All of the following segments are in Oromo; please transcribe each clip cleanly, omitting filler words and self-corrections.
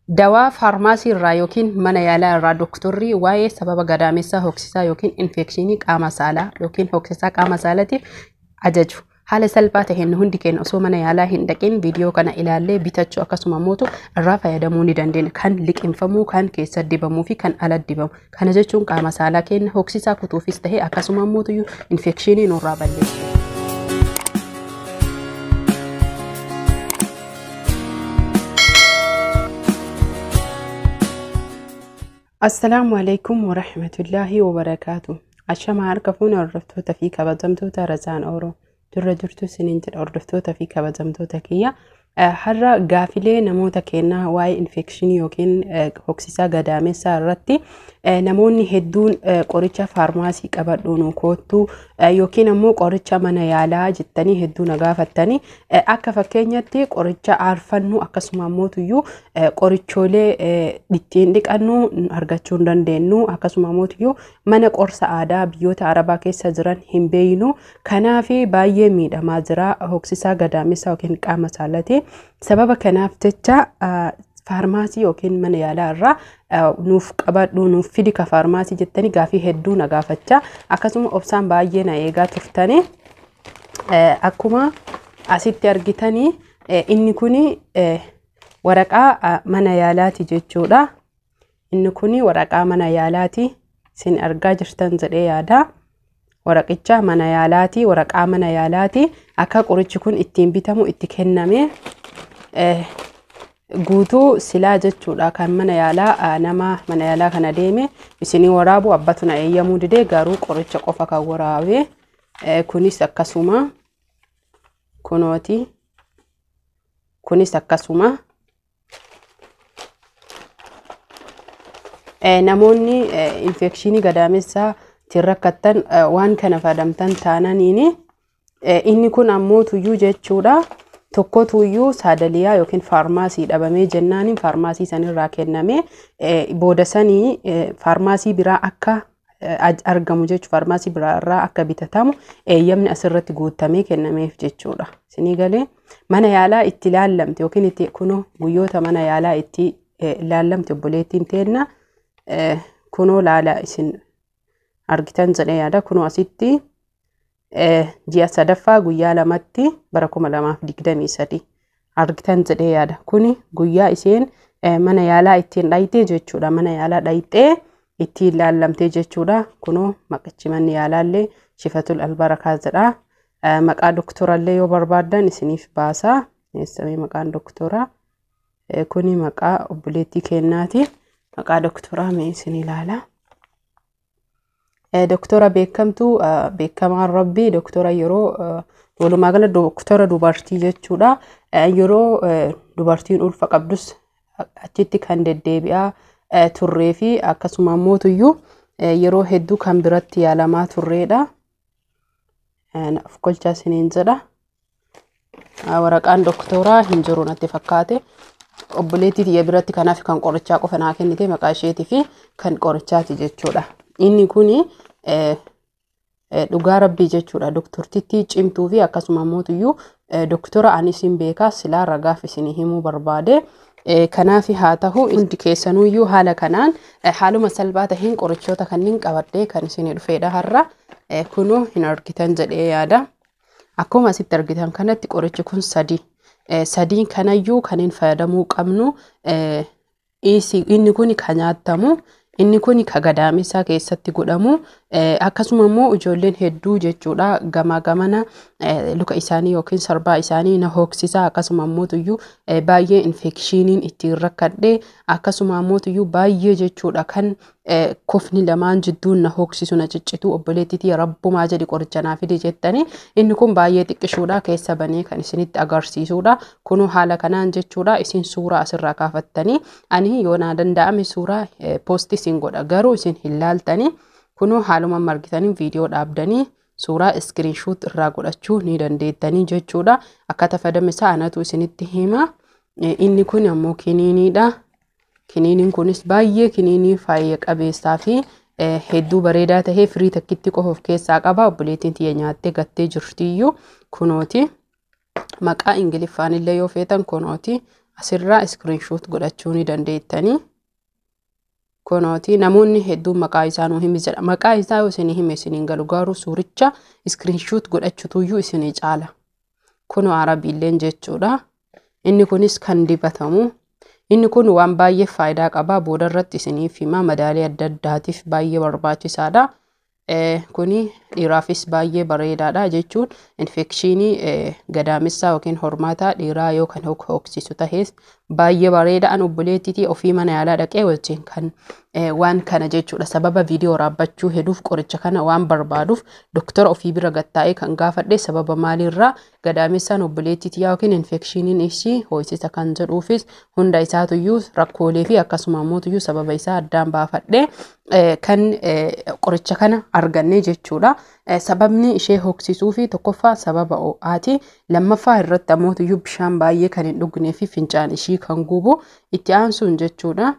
Dawaa faarmaasii irraa yookiin mana yaalaa irraa doktorri waa'ee sababa gadaamessaa hoksisaa yookiin infekshinii qaama saalaa yookiin hoksisaa qaama saalaatiif ajaju. Haala salphaa ta'een hundi keenya osoo mana yaalaa hin dhaqin viidiyoo kana ilaallee bitachuu akkasuma mootu irraa fayyadamuu ni dandeenya. Kan liqimfamuu, kan keessa dibamuu fi kan ala dibamu. Kana jechuun qaama saalaa keenya hoksisaa kutuufis ta'e akkasuma mootuyyuu infekshinii nurraa balleessu. Assalaamu alaikum warahmatullaahi wabarakaatu. Ashama harka fuuna hordoftoota fi kabajamtoota Razaan Ooroo. Durra jirtu isiniin jedha hordoftoota fi kabajamtoota kiyya. Har'a gaafilee namoota kennaa waa'ee infekshinii yookiin hoksisaa gadaamessaa irratti namoonni hedduun qoricha faarmaasii qabadhu nu koottu yookiin ammoo qoricha mana yaalaa jettanii hedduu na gaafattanii, akka fakkeenyatti qoricha aarfannu akkasuma ammootuyyuu qorichoolee ittiin dhiqannu argachuu hin dandeenyu, akkasuma ammootuyyuu mana qorsa aadaa biyyoota arabaa keessa jiran hin beeynu. Kanaaf baay'ee miidhamaa jira hoksisaa gadaamessaa yookiin qaama saalati. Sababa kanaaf jecha faarmaasii yookiin mana yaalaa irraa nuuf qabadhu, nuuf fidi ka faarmaasii jettanii gaafii hedduu na gaafachaa akkasuma obsaan baay'ee na eegaa turtanii. Akkuma asitti argitanii inni kuni waraqaa mana yaalaati jechuudha. Inni kuni waraqaa mana yaalaati. Isin argaa jirtan jedhee yaada. Waraqicha mana yaalaati, waraqaa mana yaalaati. Akka qorichi kun ittiin bitamu itti kenname guutuu silaa jechuudha. Kan mana yaalaa nama mana yaalaa kana deeme isinii waraabu abbatu na eeyyamuu didee, garuu qoricha qofa kan waraabe. Kunis akkasuma kunooti. Kunis akkasuma. Namoonni infekshinii gadaamessaa ittiin rakkattan waan kana fayyadamtan taananiini, inni kun ammoo tuyyuu jechuudha. Tokko tuyyuu saadaliyaa yookiin faarmaasii dhabamee jennaaniin faarmaasii sanirraa kenname, booda sanii faarmaasii biraa akka argamu jechuudha. Faarmaasii biraa irraa akka bitatamu eeyyamni asirratti guutamee kennameef jechuudha. Isinii galee mana yaalaa itti ilaallamte yookiin itti kunoo guyyoota mana yaalaa itti ilaallamte obboleettiin teenna kunoo laala isin argitan jedhee yaada. Kunoo asitti ji'a sadaffaa guyyaa 2tti bara 2023 argitan jedhee yaada. Kuni guyyaa isheen mana yaalaa ittiin dhayitee jechuudha. Mana yaalaa dhayitee ittiin laallamtee jechuudha. Kunoo maqichi manni yaalaallee Shifatul Albarakaa jedha. Maqaa doktorallee yoo barbaaddan isiniif baasa. Eessamee maqaan doktoraa? Kuni maqaa obboleettii kennaati. Maqaa doktoraa mee isin ilaala. Doktora beekamtuu, beekamaan rabbii, doktora yeroo walumaa gala doktora dubartii jechuudha. Yeroo dubartiin ulfa qabdus achitti kan deddeebi'aa turree fi akkasuma mootuyyuu yeroo hedduu kan biratti yaalamaa turreedha. Of kolchaa isiniin jedha. Waraqaan doktoraa hin jiru natti fakkaate. Obboleettii tiyya biratti kanaaf kan qorichaa qofa naa kennite, maqaa isheetii fi kan qorichaati jechuudha. Inni kuni dhugaa rabbii jechuudha. Doktortittii cimtuu fi akkasuma mootuyyuu doktora ani isin beekaa silaa ragaaf isin himuu barbaade. Kanaaf haa ta'u, hundi keessanuyyuu haala kanaan haaluma salphaa taheen qorichoota kanneen qabadhee kan isin dhufeedha har'a. Kunoo hin argitan jedhee yaada. Akkuma asitti argitan kanatti qorichi kun sadi. Sadiin kanayyuu kanneen fayyadamuu qabnu, inni kun kan nyaatamu, inni kun ka gadaamessaa keessatti godhamu, akkasuma immoo ijoolleen hedduu jechuudha gamaa gamana luka isaanii yookiin sarbaa isaanii na hooksisaa, akkasuma immoo baay'ee infekshiiniin ittiin rakkadhe, akkasuma immoo baay'ee jechuudha kan kofni lamaan jidduun na hooksisu, na ciccitu, obboleettiitii rabbumaa jedhi qoricha naa fidi jettanii, inni kun baay'ee xiqqishuudha, keessa banee kan isinitti agarsiisuudha. Kunoo haala kanaan jechuudha isin suuraa asirraa kaafattanii, ani yoo naa danda'ame suuraa poostii isin godha, garuu isin hin laaltanii. Kunoo haaluma margitanii viidiyoo dhaabdanii suuraa iskiriinshuut irraa godhachuu ni dandeettanii jechuudha. Akkaataa fayyadama isaa anatu isinitti hima. Inni kun ammoo kiniiniidha. Kiniiniin kunis baay'ee kiniinii faaya qabeessaa fi hedduu bareedaa tahee firii takkitti qofa of keessaa qaba. Obboleettiin tiyya nyaattee gattee jirtiyyuu kunooti. Maqaa Ingiliffaan illee yoo feetan kunooti. Asirraa iskiriinshoot godhachuu ni dandeettanii. Kunooti namoonni hedduun maqaa isaa nuu himi jedha. Maqaa isaa yoo isinii hime isiniin galu garuu suuricha iskiriinshoot godhachuutuyyuu isinii caala. Kunoo arabiilleen jechuudha. Inni kunis kan dibatamu. Inni kun waan baay'ee faayidaa qaba. Booda irratti isiniif hima. Madaalii adda addaatiif baay'ee barbaachisaadha. Kuni dhiiraafis baay'ee bareedaadha jechuun infekshinii gadaamessaa yookiin hormaataa dhiiraa yoo kan hooksisu tahes baay'ee bareeda. An obboleettiitii ofii mana yaalaa dhaqee wajjin kan waan kana jechuudha. Sababa viidiyoo waraabbachuu heduuf qoricha kana waan barbaaduuf doktora ofii bira gattaa'ee kan gaafadhe sababa maaliirraa gadaamessaan obboleettiitii yookiin infekshiniin ishii hoo'isisa kan jedhuufis hunda isaatuyyuu rakkoolee fi akkasuma ammoo sababa isaa addaan baafadhe kan qoricha kana arganne jechuudha. Sababni ishee hooksisuu fi tokkoffaa sababa ho'aati. Lammaffaa irratti ammoo bishaan baay'ee kan hin dhugnee fi fincaan ishii kan gubu itti aansuun jechuudha.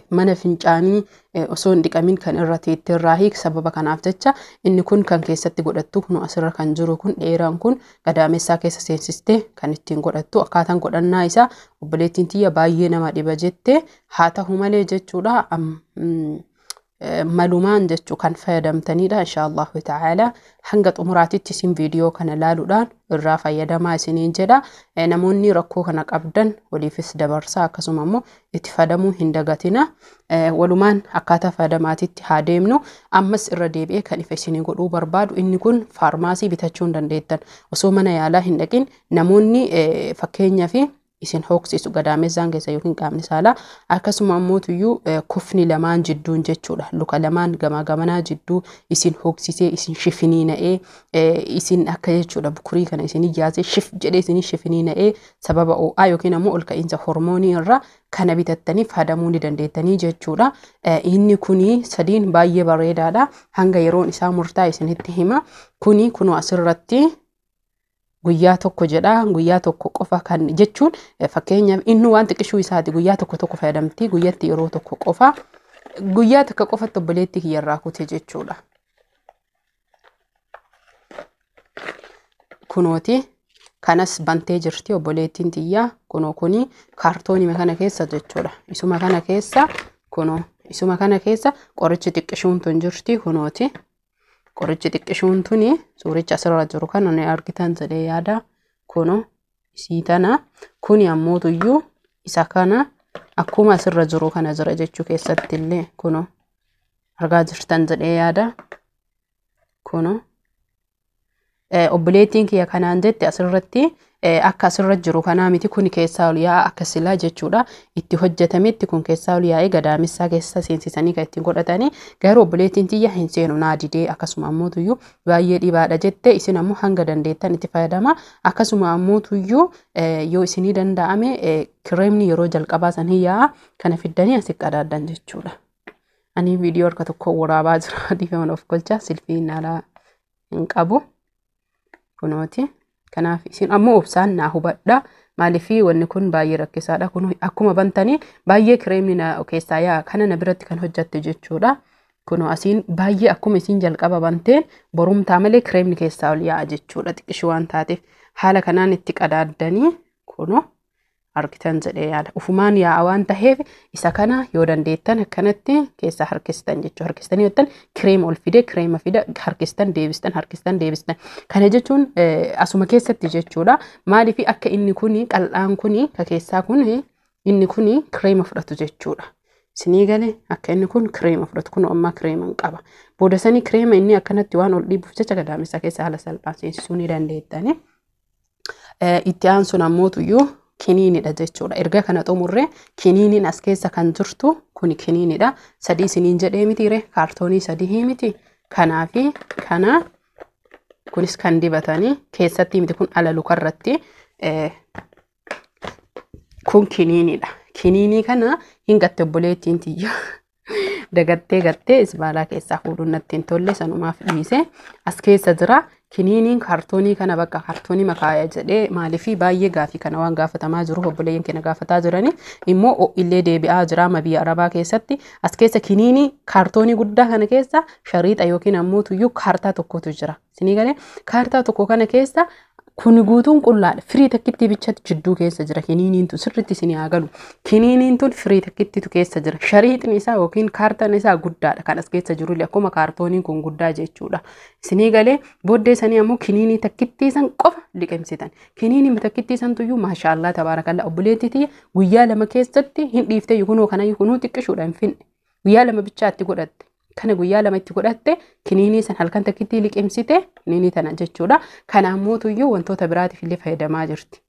Mana fincaanii osoo hin dhiqamin kan irra teettee irraa hiik sababa kanaaf jecha inni kun kan keessatti godhattu kun asirra kan jiru kun dheeraan kun gadaamessaa keessa seensistee kan ittiin godhattu akkaataan godhannaa isaa obboleettiin tiyya baay'ee nama dhiba jette haa ta'u malee jechuudha. Malumaan jechuu kan fayyadamtanidha inshaallahu ta'ala hanga xumuraatitti isin viidiyoo kana laaluudhaan irraa fayyadamaa isiniin jedha. Namoonni rakkoo kana qabdan waliifis dabarsaa akkasuma immoo itti fayyadamuu hin dagatina. Walumaan akkaataa fayyadamaatitti haa deemnu. Ammas irra deebi'ee kan ifa isinii godhuu barbaadu inni kun faarmaasii bitachuu hin dandeettan osoo mana yaalaa hin dhaqin namoonni fakkeenyaa fi isin hooksisu gadaamessaan keessa yookiin qaamni saalaa akkasuma ammoo kufni lamaan jidduun jechuudha. Luka lamaan gamaa gamanaa jidduu isin hooksisee isin shifiniina'ee isin akka jechuudha bukurii kana isin ijaasee shif jedhee isin shifiniina'ee sababa ho'aa yookiin ammoo ol ka'iinsa hormoonii irraa kana bitattanii fayyadamuu ni dandeettanii jechuudha. Inni kuni sadiin baay'ee bareedaadha. Hanga yeroon isaa murtaa'e isinitti hima. Kuni kunoo asirratti guyyaa tokko jedha guyyaa tokko qofa kan jechuun fakkeenyaaf inni waan xiqqishuu isaati guyyaa tokko tokko fayyadamti guyyatti yeroo tokko qofa guyyaa tokko qofatti obboleettii kiyyarraa kute jechuudha. Kunooti kanas bantee jirti obboleettiin tiyyaa kunoo kuni kaartoonii kana keessa jechuudha. Isuma kana keessa kunoo isuma kana keessa qorichi xiqqishuun tun jirti kunooti. Qorichi xiqqishuun tuni suuricha asirra jiru kana ni argitan jedhee yaada. Kunoo isii tana kuni ammoo tuyyuu isa kana akkuma asirra jiru kana jira jechuu keessatti illee kunoo argaa jirtan jedhee yaada. Kunoo obboleettiin kiyya kanaan jette asirratti akka asirra jiru kanaa miti kun keessaa ol yaa'a akka silaa jechuudha. Itti hojjetametti kun keessaa ol yaa'ee gadaamessaa keessa seensisanii kan ittiin godhatanii garuu obboleettiin tiyya hin seenu naa didee akkasuma ammoo tuyyuu baay'ee dhibaadha jette isin ammoo hanga dandeettan itti fayyadama. Akkasuma ammoo tuyyuu yoo isinii danda'ame kireemni yeroo jalqabaa san hin yaa'a kana fiddanii asi qadaaddan jechuudha. Ani viidiyoo harka tokko waraabaa jira dhiifama of golcha silfiin alaa hin qabu. Kunooti. Kanaaf isin ammoo obsaan naa hubadha. Maaliif wanni kun baay'ee rakkisaadha. Kun akkuma bantanii baay'ee kireemni na keessaa yaa'a kana na biratti kan hojjatte jechuudha. Kunoo asiin baay'ee akkuma isin jalqaba banteen borumtaa malee kireemni keessaa ol yaa'a jechuudha. Xiqqishuu waan taateef haala kanaan itti qadaaddanii kunoo argitan jedhee yaada. Ufumaan yaa'a waan taheef isa kana yoo dandeettan akkanatti keessaa harkistan jechuudha. Harkistanii yoo kireema ol fide kireema fida harkistan deebistan harkistan deebistan. Kana jechuun asuma keessatti jechuudha. Maaliif akka inni kuni qal'aan kuni ka keessaa kuni inni kuni kireema fudhatu jechuudha. Isinii galee akka inni kun kireema fudhatu kun ammaa kireema hin qaba. Booda sanii kireema inni akkanatti waan ol dhiibuuf jecha gadaamessa keessa haala salphaan seensisuu ni dandeettani. Itti aansuun ammoo tuyyuu kiniinidha jechuudha. Erga kana xumurree kiniiniin as keessa kan jirtu kuni kiniinidha. Sadii isiniin jedhee mitiire kaartoonii sadii miti. Kanaafi kana kunis kan dibatanii keessatti miti kun ala lukarratti kun kiniinidha. Kiniinii kana hin gatte obboleettiin tiyya. Dagattee gattee isbaalaa keessaa fuudhuun natti hin tolle sanumaaf dhiise. As keessa jira. Kiniiniin kaartoonii kana bakka kaartoonii makaaya jedhee maaliifii baay'ee gaafii kana waan gaafatamaa jiruuf obboleeyyan keenya gaafataa jiranii immoo illee deebi'aa jira amma biyya arabaa keessatti as keessa kiniinii kaartoonii guddaa kana keessa shariixa yookiin ammoo tuyyuu kaartaa tokkotu jira. Isinii galee kaartaa tokko kana keessa Kuni guutuun qullaadha. Firii takkitti bichatti jidduu keessa jira. Kiniiniin tun sirriitti isin haa galu. Kiniiniin tun firii takkittitu keessa jira. Shariixni isaa yookiin kaartaan isaa guddaadha. Kan as keessa jirullee akkuma kaartooniin kun guddaa jechuudha. Isinii galee booddee sanii ammoo kiniinii takkittii san qofa liqimsitan. Kiniinii takkittii santuyyuu maashaallaa tabaarakallaa obboleettitii guyyaa 2 keessatti hin dhiiftee kunoo kanayyuu kunuu xiqqishuudha hin finne. Guyyaa 2 bichaatti godhatte. Kana guyyaa 2 itti godhatte kiniinii san halkan takkitti liqimsite kiniinii tana jechuudha. Kana ammoo tuyyuu wantoota biraatiif illee fayyadamaa jirti.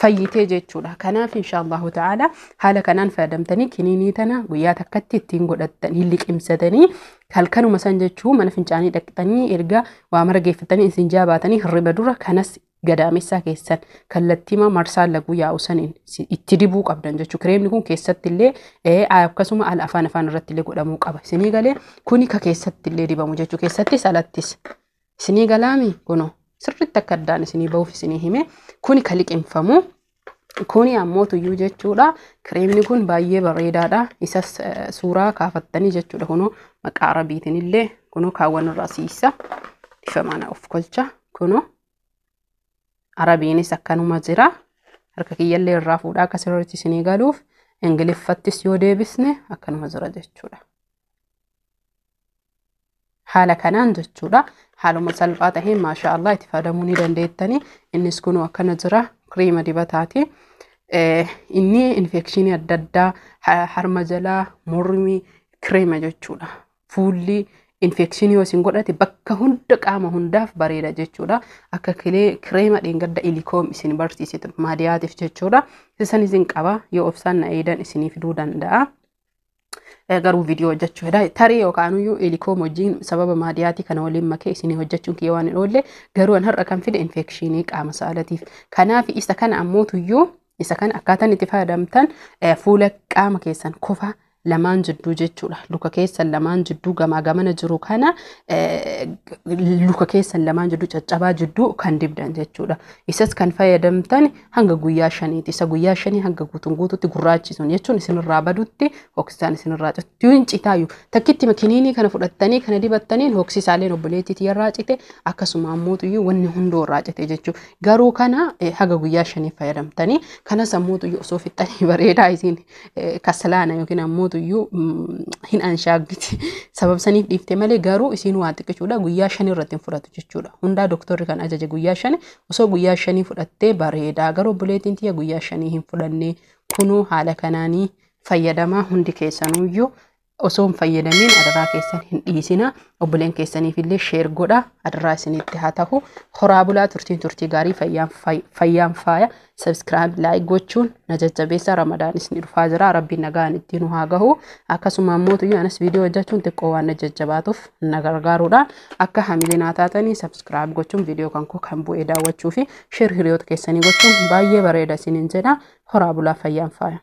Fayyitee jechuudha. Kanaaf inshaallahu ta'ala haala kanaan fayyadamtanii kiniinii tana guyyaa takkatti ittiin godhattanii liqimsatanii halkanuma san jechuu mana fincaanii dhaqxanii erga waa mara geeffatanii isin jaabaatanii hirriba dura kanas gadaamessaa keessan kallattiima marsaan laguu yaa'u saniin itti dibuu qabdan jechuudha. Kireemni kun keessatti illee akkasuma ala afaan afaan irratti illee godhamuu qaba. Isinii galee kuni ka keessatti illee dibamu jechuudha. Keessattis alattis. Isinii galaami kunoo sirriitti akka addaan isinii bahuuf isinii hime kuni ka liqimfamu. Kuni ammoo tuyyuu jechuudha. Kireemni kun baay'ee bareedaadha. Isas suuraa kaafattanii jechuudha. Kunoo maqaa arabiitiin illee kunoo kaawwan irraa siisa. Ifa mana of kolcha kunoo. Arabiinis akkanuma jira. Harka kiyyallee irraa fuudhaa akka sirriitti isinii galuuf Ingiliffattis yoo deebisne akkanuma jira jechuudha. Haala kanaan jechuudha. Haaluma salphaa taheen maasha Allah itti fayyadamuu ni dandeettani. Innis kunoo akkana jira. Kiriima dibataati. Inni infekshinii adda addaa harma jalaa mormi kireema jechuudha. Fuulli infekshinii yoo isin godhate bakka hunda qaama hundaaf bareeda jechuudha. Akka kireema dheengadda ilikoom isin barsiisitu maadiyaatiif jechuudha. Isan isin qaba yoo obsaan na eedan isinii fiduu danda'a. Garuu viidiyoo hojjechuudha. Tarii yookaan iyyuu ilikoom wajjin sababa maadiyaatii kana waliin makee isinii hojjechuun kiyya waan hin oolle garuu an har'a kan fide infekshinii qaama saalatiif. Kanaaf isa kana ammoo tuyyuu isa kana akkaataan itti fayyadamtan fuula qaama keessan kofa lamaan jidduu jechuudha. Luka keessan lamaan jidduu gamaa gamana jiru kana luka keessan lamaan jidduu caccabaa jidduu kan dibdan jechuudha. Isas kan fayyadamtan hanga guyyaa 5ti. Isa guyyaa 5 hanga guutuun guutuutti gurraachisuun jechuun isinirraa badutti hoksisaan isinirraa cittu hin citaayu. Takkitti kiniinii kana fudhattanii kana dibattaniin hoksisaaleen obboleettiitii irraa cite akkasuma ammoo tuyyuu wanni hundoo irraa cite jechuudha. Garuu kana haga guyyaa 5 fayyadamtanii kanas ammoo tuyyuu osoo fixxanii bareedaa isin kasalaana yookiin ammoo tuyyuu hin anshaagiti. Sabab saniif dhiifte malee garuu isiin waan xiqqishuudha guyyaa 5 irratti hin fudhatu jechuudha. Hundaa doktorri kan ajaje guyyaa 5 osoo guyyaa 5 fudhattee bareedaa garuu obboleettiin tiyya guyyaa 5 hin fudhanne kunoo haala kanaanii fayyadamaa hundi keessanuyyuu osoo hin fayyadamiin adaraa keessan hin dhiisina. Obboleen keessaniif illee sheer godha adaraa isinitti haa ta'u. Horaa bulaa turtiin turtii gaarii fayyaan faaya. Subscribe like gochuun na jajjabeessa. Ramadaanis ni dhufaa jira. Rabbiin nagaan ittiin nu haa gahu. Akkasuma ammoo tuyyuu anas viidiyoo hojjechuun xiqqoo waan na jajjabaatuuf na gargaaruudhaan akka hamilee naa taatanii subscribe gochuun viidiyoo kan koo kan bu'ee daawwachuu fi sheer hiriyoota keessanii gochuun baay'ee bareeda isiniin jedha. Horaa bulaa fayyaan faaya.